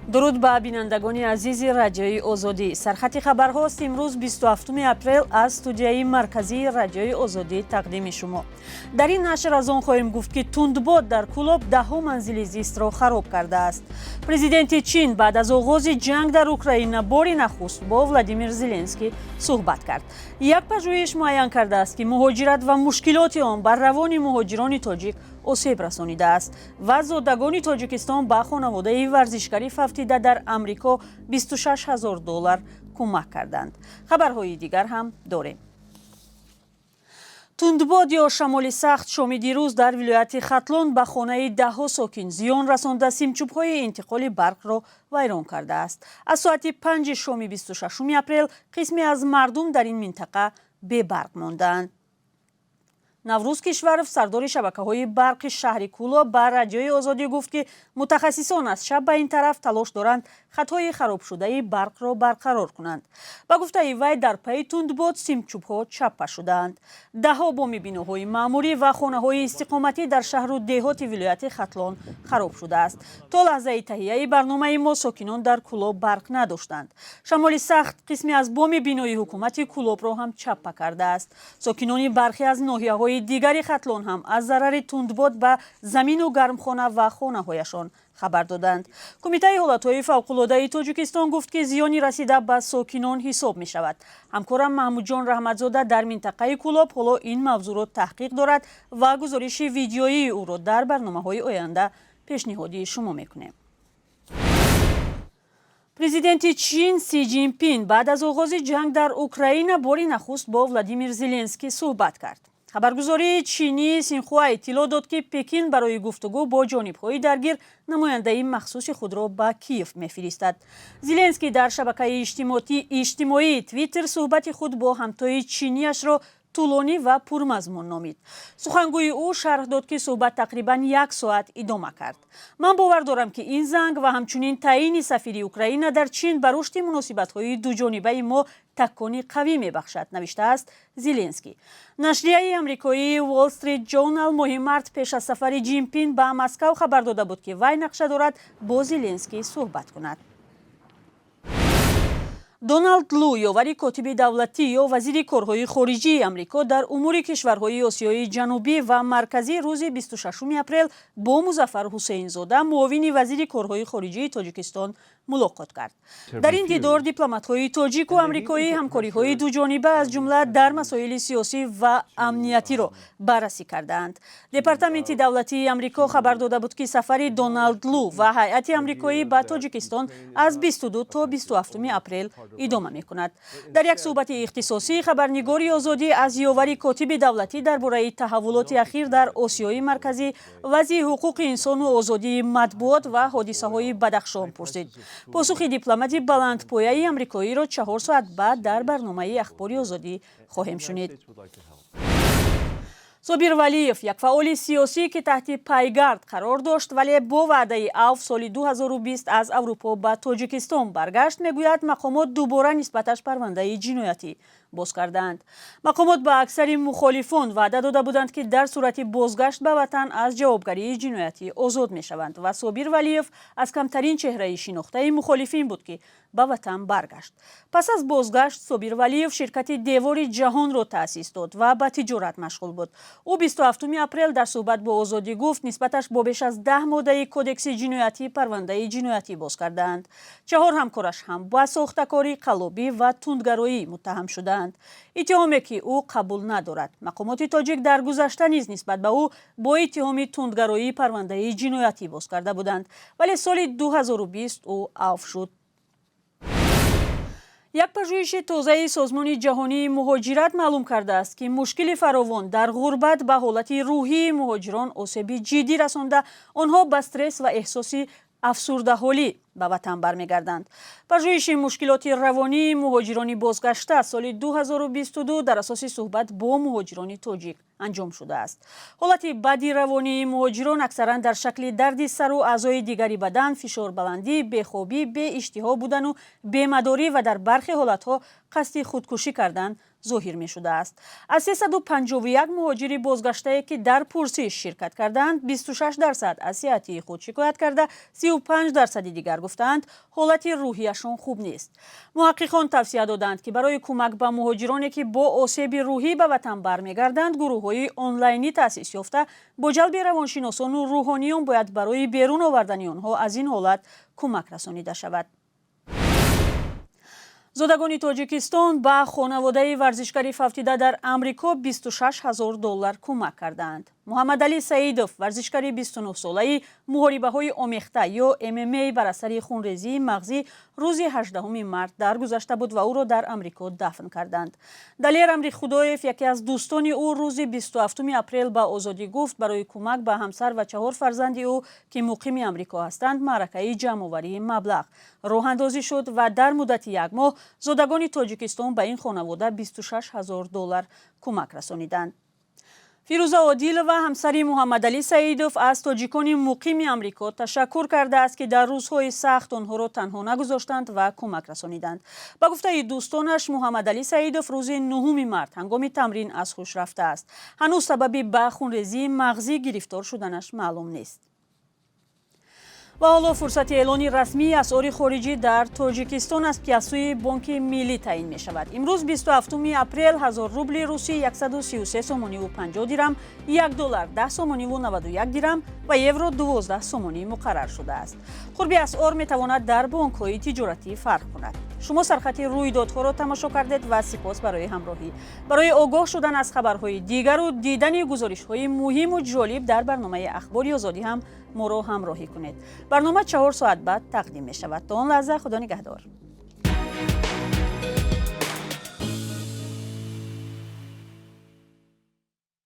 Дуруд ба бинандагони азизи Радиои Озодӣ. Сархати хабарҳост имрӯз, 27 апрел, аз студияи марказии Радиои Озодӣ тақдими шумо. Дар ин нашр аз он хоҳем гуфт, ки тундбод дар Кӯлоб даҳҳо манзили зистро хароб кардааст. Президенти Чин баъд аз оғози ҷанг дар Украина бори нахуст бо Владимир Зеленский суҳбат кард. Як пажӯҳиш муайян кардааст, ки муҳоҷират ва мушкилоти он бар равони муҳоҷирони тоҷик осеб расонидааст, ва зодагони Тоҷикистон ба хонаводаи варзишгари фавтида дар Амрико 26 ҳазор доллар кӯмак карданд. Хабарҳои дигар ҳам дорем. Тундбод ё шамоли сахт шоми дирӯз дар вилояти Хатлон ба хонаи даҳҳо сокин зиён расонда, симчӯбҳои интиқоли барқро вайрон кардааст. Аз соати 5-и шоми 26 апрел қисме аз мардум дар ин минтақа бебарқ мондаанд. Наврӯз Кишваров, сардори шабакаҳои барқи шаҳри Кӯлоб, ба Радиои Озодӣ гуфт, ки мутахассисон аз шаб ба ин тараф талош доранд хатҳои харобшудаи барқро барқарор кунанд. Ба гуфтаи вай, дар пайи тундбод симчӯбҳо чаппа шудаанд. Даҳҳо боми биноҳои маъмурӣ ва хонаҳои истиқоматӣ дар шаҳру деҳоти вилояти Хатлон хароб шудааст. То лаҳзаи таҳияи барномаи мо сокинон дар Кӯлоб барқ надоштанд. Шамоли сахт қисме аз боми бинои ҳукумати Кӯлобро ҳам чаппа кардааст. Сокинони бархе аз ноҳияҳои дигари Хатлон ҳам аз зарари тундбод ба замину гармхона ва хонаҳояшон хабар доданд. Кумитаи ҳолатҳои фавқулодаи Тоҷикистон гуфт, ки зиёни расида ба сокинон ҳисоб мешавад. Ҳамкорам Маҳмудҷон Раҳматзода дар минтақаи Кӯлоб ҳоло ин мавзӯъро таҳқиқ дорад ва гузориши видеоии ӯро дар барномаҳои оянда пешниҳоди шумо мекунем. Президенти Чин Си Ҷинпин баъд аз оғози ҷанг дар Украина бори нахуст бо Владимир Зеленский суҳбат кард. Хабаргузории чинии Синхуа иттилоъ дод, ки Пекин барои гуфтугӯ бо ҷонибҳои даргир намояндаи махсуси худро ба Киев мефиристад. Зеленский дар шабакаи иҷтимоии Твиттер суҳбати худ бо ҳамтои чинияшро тӯлонӣ ва пурмазмун номид. Сухангӯи ӯ шарҳ дод, ки суҳбат тақрибан як соат идома кард. «Ман бовар дорам, ки ин занг ва ҳамчунин таъйини сафири Украина дар Чин ба рушди муносибатҳои дуҷонибаи мо такони қавӣ мебахшад», навиштааст Зеленский. Нашрияи амрикоии Wall Street Journal моҳи март пеш аз сафари Ҷинпин ба Москав хабар дода буд, ки вай нақша дорад бо Зеленский суҳбат кунад. Доналд Лу, ёвари котиби давлатӣ ё вазири корҳои хориҷии Амрико дар умури кишварҳои Осиёи Ҷанубӣ ва Марказӣ, рӯзи 26 апрел бо Музаффар Ҳусейнзода, муовини вазири корҳои хориҷии Тоҷикистон, мулоқот кард. Дар ин дидор дипломатҳои тоҷику амрикоӣ ҳамкориҳои дуҷониба, аз ҷумла дар масоили сиёсӣ ва амниятиро баррасӣ кардаанд. Департаменти давлатии Амрико хабар дода буд, ки сафари Доналд Лу ва ҳайати амрикоӣ ба Тоҷикистон аз 22 то 27 апрел идома мекунад. Дар як суҳбати ихтисосӣ хабарнигори Озодӣ аз ёвари котиби давлатӣ дар бораи таҳаввулоти ахир дар Осиёи Марказӣ, вазъи ҳуқуқи инсону озодии матбуот ва ҳодисаҳои Бадахшон пурсид. Посухи дипломати баландпояи амрикоиро 4 соат баъд дар барномаи Ахбори Озодӣ хоҳем шунид. Собир Валиев, як фаъоли сиёсӣ, ки таҳти пайгард қарор дошт, вале бо ваъдаи авф соли 2020 аз Аврупо ба Тоҷикистон баргашт, мегӯяд, мақомот дубора нисбаташ парвандаи ҷиноятӣ боз кардаанд. Мақомот ба аксари мухолифон ваъда дода буданд, ки дар сурати бозгашт ба ватан аз ҷавобгарии ҷиноятӣ озод мешаванд, ва Собир Валиев аз камтарин чеҳраи шинохтаи мухолифин буд, ки ба ватан баргашт. Пас аз бозгашт Собир Валиев ширкати Девори Ҷаҳонро таъсис дод ва ба тиҷорат машғул буд. Ӯ 27 апрел дар суҳбат бо Озодӣ гуфт, нисбаташ бо беш аз 10 моддаи Кодекси ҷиноятӣ парвандаи ҷиноятӣ боз кардаанд. Чаҳор ҳамкораш ҳам ба сохтакорӣ, қаллобӣ ва тундгароӣ муттаҳам шудаанд, иттиҳоме ки ӯ қабул надорад. Мақомоти тоҷик дар гузашта низ нисбат ба ӯ бо иттиҳоми тундгароӣ парвандаи ҷиноятӣ боз карда буданд, вале соли 2020 ӯ авф шуд. Як пажӯҳиши тозаи Созмони Ҷаҳонии Муҳоҷират маълум кардааст, ки мушкили фаровон дар ғурбат ба ҳолати рӯҳии муҳоҷирон осеби ҷиддӣ расонда, онҳо ба стресс ва эҳсоси афсурдаҳолӣ ба ватан бармегарданд. Пажӯҳиши мушкилоти равонии муҳоҷирони бозгашта соли 2022 дар асоси суҳбат бо муҳоҷирони тоҷик анҷом шудааст. Ҳолати бади равонии муҳоҷирон аксаран дар шакли дарди сару аъзои дигари бадан, фишорбаландӣ, бехобӣ, беиштиҳо будану бемадорӣ ва дар бархе ҳолатҳо қасди худкушӣ кардан зоҳир мешудааст. Аз 351 муҳоҷири бозгаштае, ки дар пурсиш ширкат кардаанд, 26% аз сиҳатии худ шикоят карда, 35 дарсади дигар Дигар гуфтаанд, ҳолати рӯҳияшон хуб нест. Муҳаққиқон тавсия доданд, ки барои кӯмак ба муҳоҷироне, ки бо осеби рӯҳӣ ба ватан бармегарданд, гурӯҳҳои онлайнӣ таъсис ёфта, бо ҷалби равоншиносон ва рӯҳониён бояд барои берун овардани онҳо аз ин ҳолат кӯмак расонида шавад. Зодагони Тоҷикистон ба хонаводаи варзишгари фавтида дар Амрико 26 ҳазор доллар кӯмак кардаанд. Муҳаммадалӣ Саидов, варзишгари 29-солаи муҳорибаҳои омехта ё ММА, бар асари хунрезии мағзӣ рӯзи 18 март даргузашта буд ва ӯро дар Амрико дафн карданд. Далер Амрихудоев, яке аз дӯстони ӯ, рӯзи 27 апрел ба Озодӣ гуфт, барои кӯмак ба ҳамсар ва чаҳор фарзанди ӯ, ки муқими Амрико ҳастанд, маъракаи ҷамъоварии маблағ роҳандозӣ шуд ва дар муддати як моҳ зодагони Тоҷикистон ба ин хонавода 26 ҳазор доллар кӯмак расониданд. Фирӯза Одилова, ҳамсари Муҳаммадалӣ Саидов, аз тоҷикони муқими Амрико ташаккур кардааст, ки дар рӯзҳои сахт онҳоро танҳо нагузоштанд ва кӯмак расониданд. Ба гуфтаи дӯстонаш, Муҳаммадалӣ Саидов рӯзи 9 март ҳангоми тамрин аз ҳуш рафтааст. Ҳанӯз сабаби ба хунрезии мағзӣ гирифтор шуданаш маълум нест. Ва ҳоло фурсати эълони расмии асъори хориҷӣ дар Тоҷикистон аст, ки аз сӯи Бонки Миллӣ таъин мешавад. Имрӯз, 27 апрел, 1000 рубли русӣ 133 сомониву 50 дирам, 1 доллар 10 сомониву 91 дирам ва евро 12 сомонӣ муқаррар шудааст. Қурби асъор метавонад дар бонкҳои тиҷоратӣ фарқ кунад. Шумо сархати рӯйдодҳоро тамошо кардед ва сипос барои ҳамроҳӣ. Барои огоҳ шудан аз хабарҳои дигару дидани гузоришҳои муҳиму ҷолиб дар барномаи Ахбори Озодӣ ҳам моро ҳамроҳӣ кунед. Барнома 4 соат баъд тақдим мешавад. То он лаҳза, Худо нигаҳдор.